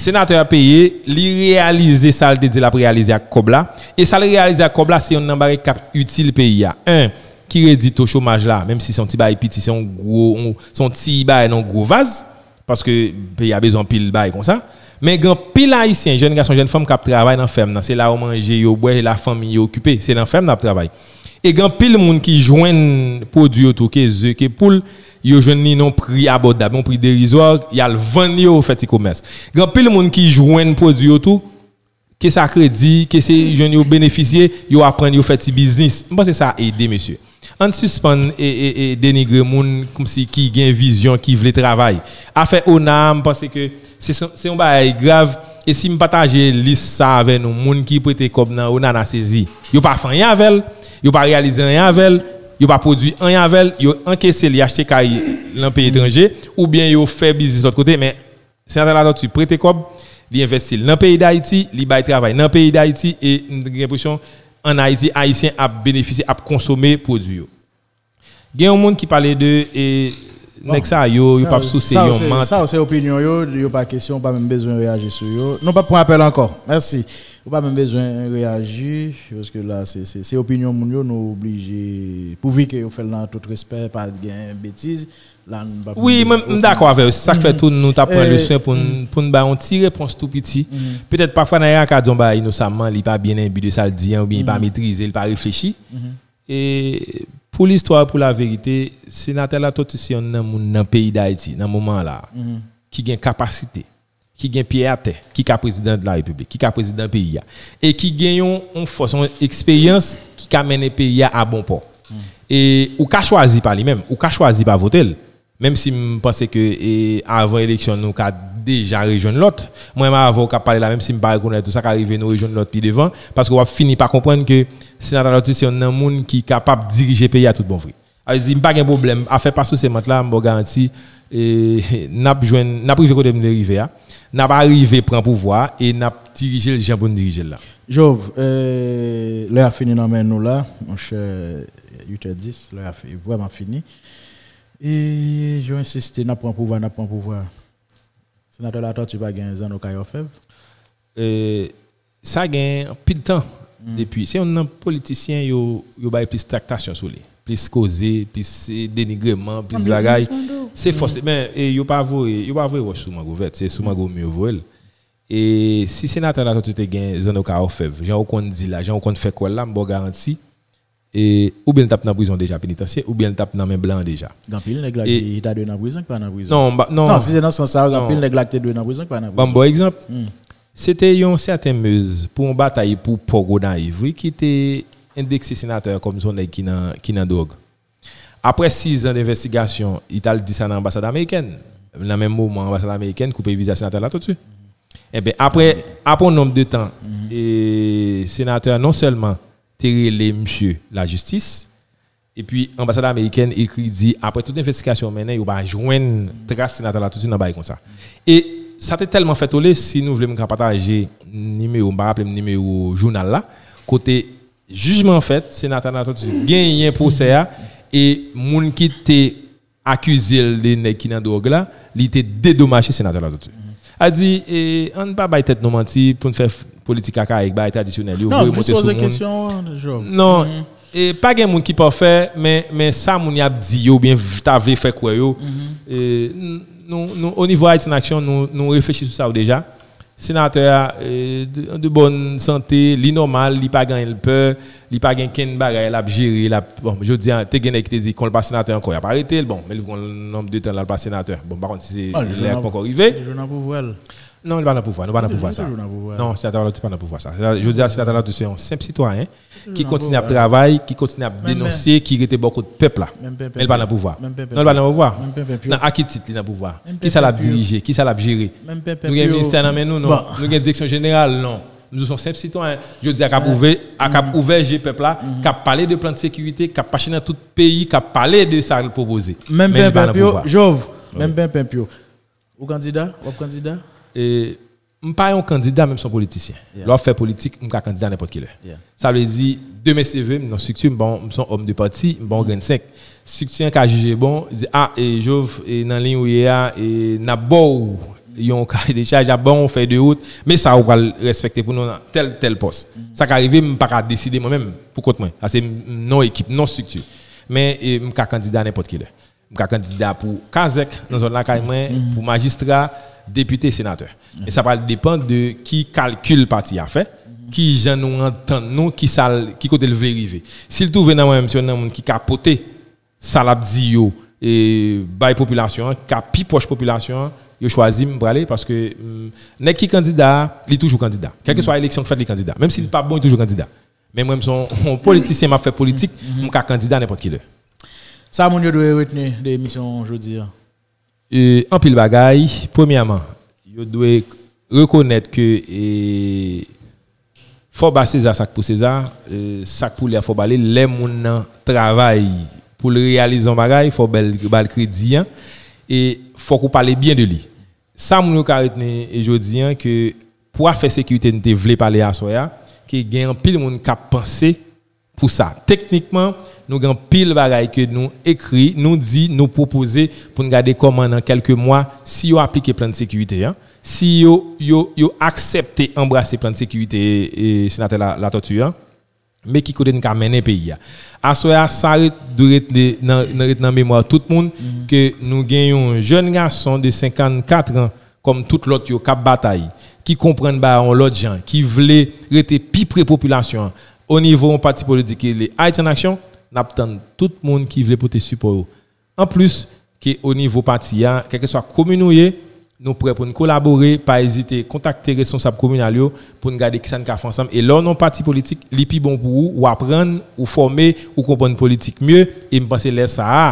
senatè a peye, li reyalize sa l te di l ap reyalize ak kòb la. E sa l reyalize ak kòb la, se yonn nan bagay k ap itil peyi a. En, ki redui to chomaj la, menm si se yon ti bagay piti, se yon gwo, yon, se yon ti bagay nan yon gwo vaz, paske peyi a bezwen anpil bagay konsa. Men gen anpil Ayisyen, jèn gason, jèn fanm k ap travay nan fèm nan. Se la yo manje, yo bwè, la fanmi yo okipe. Se nan fèm n ap travay. E gen anpil moun ki jwenn pwodui yo tou, ke ze, ke poul, yo jwenn li nan yon pri abòdab, yon pri derizwa, y al vann yo, fè ti komès. Gen anpil moun ki jwenn pwodui yo tou, ke sa kredi, ke se jwenn yo benefisye, yo aprann yo fè ti biznis. M panse sa ede, mesye. Ann sispann e, e, e denigre moun kòmsi ki gen vizyon, ki vle travay. Afè ona, m panse ke se, se yon bagay grav. E si m pataje lis sa avè nou, moun ki prete kòb nan ona, n a sezi. Yo pa fè anyen avè l, yo pa reyalize anyen avè l, yo pa pwodui anyen avè l, yo ankese li, achte kay nan peyi etranje, oubyen yo fè biznis lòt kote, men senatè Latortue prete kòb, li envesti l nan peyi Dayiti, li bay travay nan peyi Dayiti, e m gen enpresyon, ann Ayiti, Ayisyen ap benefisye, ap konsome pwodui yo. Gen yon moun ki pale de e, nèg sa yo, yo p ap souse yon mant. Sa yo se opinyon yo, yo pa kesyon, ou pa menm bezwen reyaji sou yo. Nou p ap pran apèl ankò. Mèsi. Ou pa menm bezwen reyaji, paske la, se, se, se opinyon moun yo, nou oblije, pouvi ke yo fè l nan tout respè, pa gen betiz. La, nou pa Wi, mwen, m dakò avè w. Se sa k fè tou nou t ap pran le swen pou n, pou n bay yon ti repons tou piti. Petèt pafwa Naya ka di yon bagay inosamman, li pa byen enbi de sa l di an, oubyen li pa metrize, li pa reflechi. E pou listwa, pou laverite, senatè Latortue se yonn nan moun nan peyi Dayiti, nan moman an la, ki gen kapasite, ki gen pye atè, ki ka prezidan de la repiblik, ki ka prezidan peyi a, e ki gen yon, yon fòs, yon eksperyans ki ka mennen peyi a a bon pò. E ou ka chwazi pa li menm, ou ka chwazi pa vote l. Menm si m panse ke e, avan eleksyon, nou ka deja rejwenn lòt. Mwen menm avè w k ap pale la, menm si m pa rekonèt ou, sa ka rive nou rejwenn lòt pi devan, paske w ap fini pa konprann ke senatè Latortue se yonn nan moun ki kapab dirije peyi a tout bon vre. Sa vle di, m pa gen pwoblèm. Afè pa sou semant la, m ba w garanti, e, n ap jwenn, n ap rive kote m vle rive a. N ap arive pran pouvwa a e n ap dirije l jan pou n dirije l la. Jove, euh, lè a fini nan men nou la, monchè, uit è dis, lè a fi- vrèman fini. E, Jove ensiste, n ap pran pouvwa, n ap pran pouvwa. Senatè Latortue pa gen zanno kay òfèv? E, sa gen anpil tan depi. Se youn nan politisyen yo, yo bay plis traktasyon sou li. Plis koze, plis eh, denigreman, plis bagay. Se fòs. Men eh, yo pa voye, yo pa voye wòch sou mango vèt. Se sou mango mi yo voye l. E si senatè Latortue te gen zanno kay òfèv, jan ou konn di la, jan ou konn fè kwè l la, m ba w garanti, e, oubyen l t ap nan prizon deja, penitansye, oubyen l t ap nan men blan an deja. Gen anpil nèg la ki ta dwe nan prizon, ki pa nan prizon. Non, non. Non, si se nan sans sa yo, gen anpil nèg la ki te dwe nan prizon, ki pa nan prizon. Ban m ba w egzanp. Se te yon sèten Mez pou yon batay pou pò Gonayiv, wi, ki te endekse senatè a kòm se yon nèg ki nan, ki nan dwòg. Apre sizan denvestigasyon, li t al di sa nan anbasad amerikèn. Nan menm moman, anbasad amerikèn koupe viza senatè Latortue. Enben, apre, apre yon nonb de tan, e, senatè a non sèlman te rele misye lajistis, epi anbasad amerikèn ekri di, apre tout envestigasyon yo mennen, yo pa jwenn tras senatè Latortue nan bagay konsa. E sa te tèlman fè tole, si nou vle m ka pataje nimewo, m pa raple m nimewo jounal la, kote jijman fèt, senatè Latortue genyen pwosè a, e moun ki te akize l de nèg ki nan dwòg la, li te dedomaje senatè Latortue. A di, e, ann pa bay tèt nou manti pou n fè politik akayik, bagay tradisyonèl yo, voye monte sou moun. Non, e, pa gen moun ki pafè, men, men sa moun y ap di yo, oubyen ta vle fè kwè yo, e, nou, nou, o nivo Haïti en Action, nou, nou reflechi sou sa yo deja. Senatè a, e, de, de bòn sante, li nòmal, li pa gen anyen l pè, li pa gen kenn bagay l ap jere, l ap, bon, jodi a, te gen nèg ki te di, kon l pa senatè ankò, y ap arete l, bon, men li gon nonb de tan la l pa senatè. Bon, m pa konn si se lè a k poko rive. Non, li pa nan pouvwa, nou pa nan pouvwa sa. Non, senatè Latortue pa nan pouvwa sa. Jodi a, senatè Latortue se yon senp sitwayen, ki kontinye ap travay, ki kontinye ap denonse, ki rete bò kot pèp la. Men l pa nan pouvwa. Non, li pa nan pouvwa. Nan a ki tit li nan pouvwa? Kisa l ap dirije? Kisa l ap jere? Nou gen ministè nan men nou? Non. Nou gen direksyon jeneral? Non. Nou se yon senp sitwayen. Jodi a k ap ouvè, a k ap ouvè je pèp la, k ap pale de plan de sekirite, k ap mache nan tout peyi, k ap pale de sa l pwopoze. Men li pa nan pouvwa. Jove, menm penpenp yo. Ou kandida? W ap kandida? M pa yon kandida, men m se yon politisyen. Lè w ap fè politik, m ka kandida nenpòt ki lè. Sa vle di, demen si Dye vle, m nan estrikti, m pa yon, m se yon òm de pati, m pa yon grenn senk. Estrikti an ka jije bon, di, a, e, Jove, e, nan liy ou ye a, e, n ap ba w yon kay de chaj, n ap ba w yon fèy de wout, men sa ou pral respekte pou nou nan tèl, tèl pòs. Sa ka rive, m pa ka deside mwen menm, pou kont mwen. Sa se m, m non ekip, non estrikti. Men, e, m ka kandida nenpòt ki lè. M ka kandida pou kazèk nan zòn lakay mwen, pou majistra, depite, senatè. E sa pral depann de ki kalkil pati a fè, ki jan nou antann nou, ki sa l, ki kote l vle rive. Si l twouve nan mwen menm se youn nan moun ki ka pote sa l ap di yo, e, bay popilasyon an, ki ka pi pwòch popilasyon an, yo chwazi m, m prale, paske, mm, nèg ki kandida a, li toujou kandida. Kèlkeswa eleksyon k fèt, li kandida. Menm si l pa bon, li toujou kandida. Men mwen, m se yon, yon politisyen, m ap fè politik, m ka kandida nenpòt ki lè. Sa moun yo dwe retni de emisyon jodi a? E, anpil bagay. Premyèman, yo dwe rekonèt ke, e, fò ba Seza sa k pou Seza, e, sa k pou li a fò ba li. Lè moun nan travay pou l reyalize yon bagay, fò ba l, ba l kredi an, e fòk ou pale byen de li. Sa moun yo ka retni e jodi an ke pou afè sekirite n te vle pale aswè a, ke gen anpil moun k ap panse pou sa. Teknikman, nou gen anpil bagay ke nou ekri, nou di, nou pwopoze pou n gade kòman nan kèlke mwa, si yo aplike plan de sekirite an, si yo, yo, yo aksepte anbrase plan de sekirite e senatè la, Latortue an, men ki kote n ka mennen peyi a. Aswè a, sa ret, dwe ret de, nan, nan, ret nan memwa tout moun ke nou gen yon jèn gason de senkannkat an, kòm tout lòt yo, k ap batay, ki konprann bagay yon lòt jan, ki vle rete pi pre popilasyon an. O nivo yon pati politik ki rele Ayiti an Aksyon, n ap tann tout moun ki vle pote sipò yo. Anplis, ke o nivo pati a, kèlkeswa komin ou ye, nou prè pou n kolabore, pa ezite kontakte responsab kominal yo pou n gade kisa n ka fè ansanm. E lè w nan yon pati politik, li pi bon pou ou, ou aprann, ou fòme, ou konprann politik mye, e m panse lè sa a,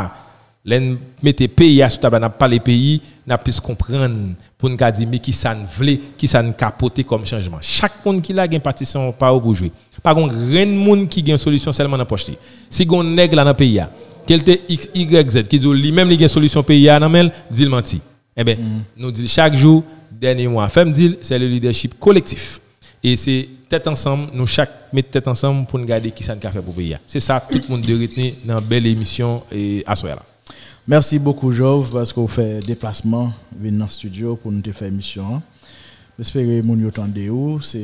lè n mete peyi a sou tab la, n ap pale peyi, n ap plis konprann pou n ka di, men kisa n vle, kisa n ka pote kòm chanjman. Chak moun ki la gen patisyon pa yo pou jwe. Pa gon grenn moun ki gen solisyon sèlman nan pòch li. Si gon nèg la nan peyi a, ke l te X, Y, Z, ki di w li menm li gen solisyon peyi a nan men l, di l manti. Enben, nou di l chak jou, dènye mwa, fè m di l, c'est le leadership collectif. E se tèt ansanm, nou chak met tèt ansanm pou n gade kisa n ka fè pou peyi a. Se sa tout moun dwe retni nan bèl emisyon e aswè la. Mèsi bokou Jov paske w fè deplasman vin nan estidyo pou nou te fè emisyon an. M espere moun yo tande w, se